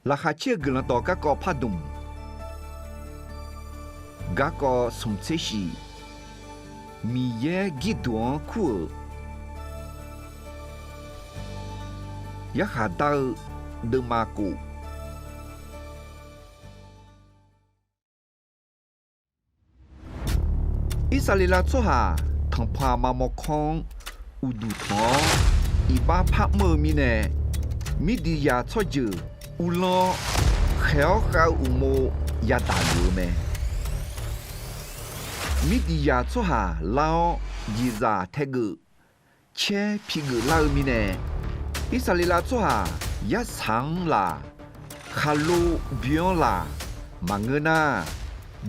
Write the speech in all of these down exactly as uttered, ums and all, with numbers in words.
Laqkhaq caer-eu Guiqlanq dawq garkawv pardmq, garkawv smq tser shif, Miqyaer Girduq-anr kur-euq yarkhaq dar-eu deuvma kof. Irsaqleqlav tsawrhaq tanqpanq aqma mawrkawr-anr uqduq tanq-awr, iqbax par mr-eu mirnae, Mirdiqyaq tsawrjeuq uvlanr-awr, khaeq-awr khav-eu uqmov yadaq luf-eu mae. Mirdiqyaq tsawrhaq lar-awr, jeqzaq taegeuf caer pigeuf lar-eu mirnae, Irsaqleqlav tsawrhaq yarsaq-anr laq, khaqlo byoe-anr laq, maqngeur nar,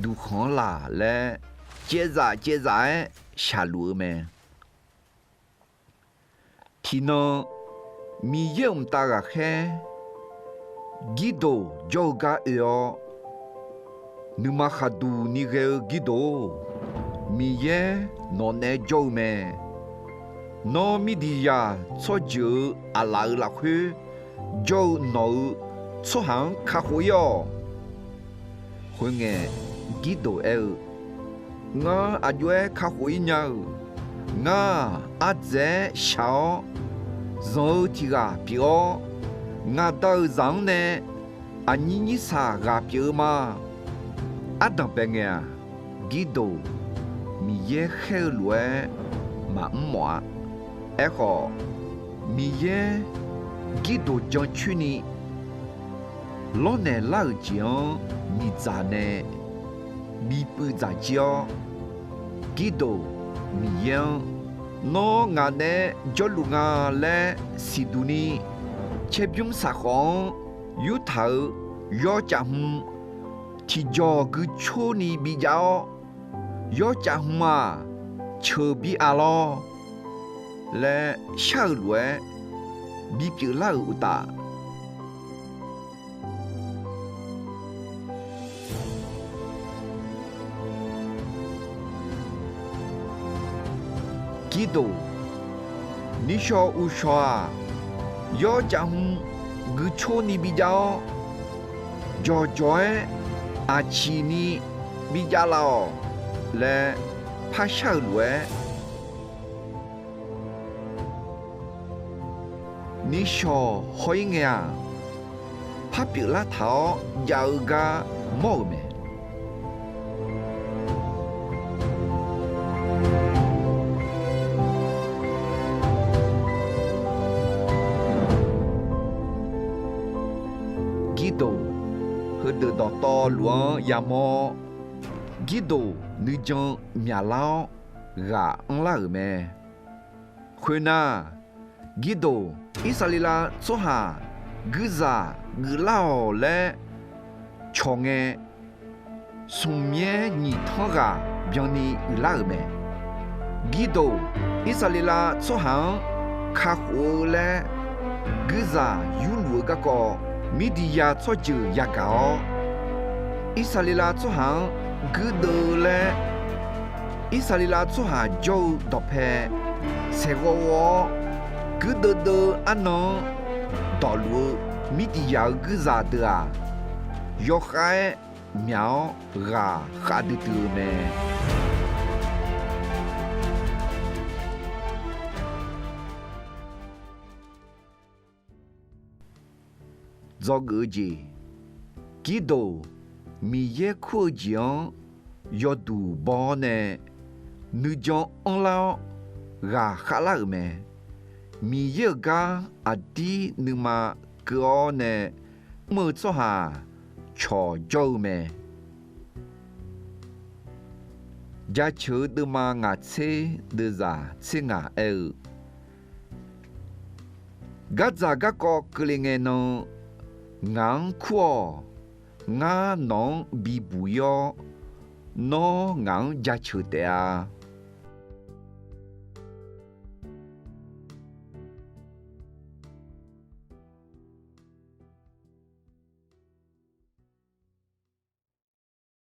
duqkhanq-anr laq laer, caevzaf caevzaf-aer shaqluf-eu mae. Tiqnan, Miqyaer-euq mqtav ghaqkhaer Girdof jawr-eu gar oe-awr, nuima khaqduq ni ghae-eu Girdof-or, Miqyaer nawq naeq-aer jawr-eu mae. Nawr Mirdiqyaq tsawrjeuq-euq aqlaf-euq lafkhoer jawr-eu nawq-euq tsawrhaq-anr kakhof-ir-awq. Khoerngae, Girdof aer-eu, Ngar aqjox-aer kakhof-ir nya-euq. Ngar-aq, ardzaeq-aer shaq-awr, zanq-eu tiq ghaq pyeuf-awr, ngaqda-euq zaq-anr nae aqnyir nyirsaq ghaq pyeuf-eu ma. Ardanqbae ngae-aq, Girdof Miqyaer khaer-eu lof-aer maqmr mawf-a. Aerkhawf, Miqyaer Girdof jancoer ni lawrnaeq lar-euq jeq-anr miqdzaq nae bipuiv dzaq jir-awr, Girdof Miqyaer-anr, Nawr ngaq naeq-aer jawrluf nga laer siqduq ni, caerbymr saqkhawf-anr yurtaq-euq yawrcaf hmq tiqjawq guicor ni bijav-awr, yawrcaf hmq-aq, ceuq bi aq lawr laer shar-euq lof-aer bipyeuf lar-euq uqtaf, Girdof nishawq uqshawq-aq, yawrcaf hmq guicor ni bijav-awr, jawqjawq-aer aqciq ni bijav laf-awq laer parshar-euq lof-aer, nishawq haw-ir ngae-aq, par pyeuflar taq-awr jav-eu gar mawr-euq mae. Girdof heudeuq dawqtawvluf-anr yamawr-awr, Girdof nuijan myaqlar-awr ghaq anrlar-euq mae. Khoernar, Girdof Irsaqleqlav tsawrhaq guirzaq geuflar-awq laer cawq ngae, smq myaer nyiq tanr ghaq byanni uiqlar-euq mae. Girdof Irsaqleqlav tsawrhaq-anr kakhof-eu laer guirzaq yurluf-eu garkawv, Mirdiqyaq tsawrjeuq yagaq-awr, Irsaqleqlav tsawrhaq-anr guirdeuv-eu laer, Irsaqleqlav tsawrhaq jawr-eu dawqpae saeqghawv ghawv-awr, guirdeuv deuv-eu arnan-anr dawqluf-eu Mirdiqyaq-euq guirzaq deuq-aq, yawkhav-aer myaq-awr ghaq khav duidui-eu mae. Dzawgeuf-eu jeq, Girdof Miqyaer kur-eu jeq-anr yawduq baw-awr nae nuijan anrlar-awr ghaq khavlar-euq mae. Miqyaer-euq gar aqdir nuima keuv-awr nae mr-eu tsawrhaq cawq jawr-eu mae. Jaceuq-eu deuvma ngaq tser deuvzaq tser ngaq aer-eu, Gardzaq garkawv keuvle ngae nan, ngaq-anr kur-awq. Ngar nawq-anr bibuq-ir-awr, nawr ngaq-anr jaceuq taef-a.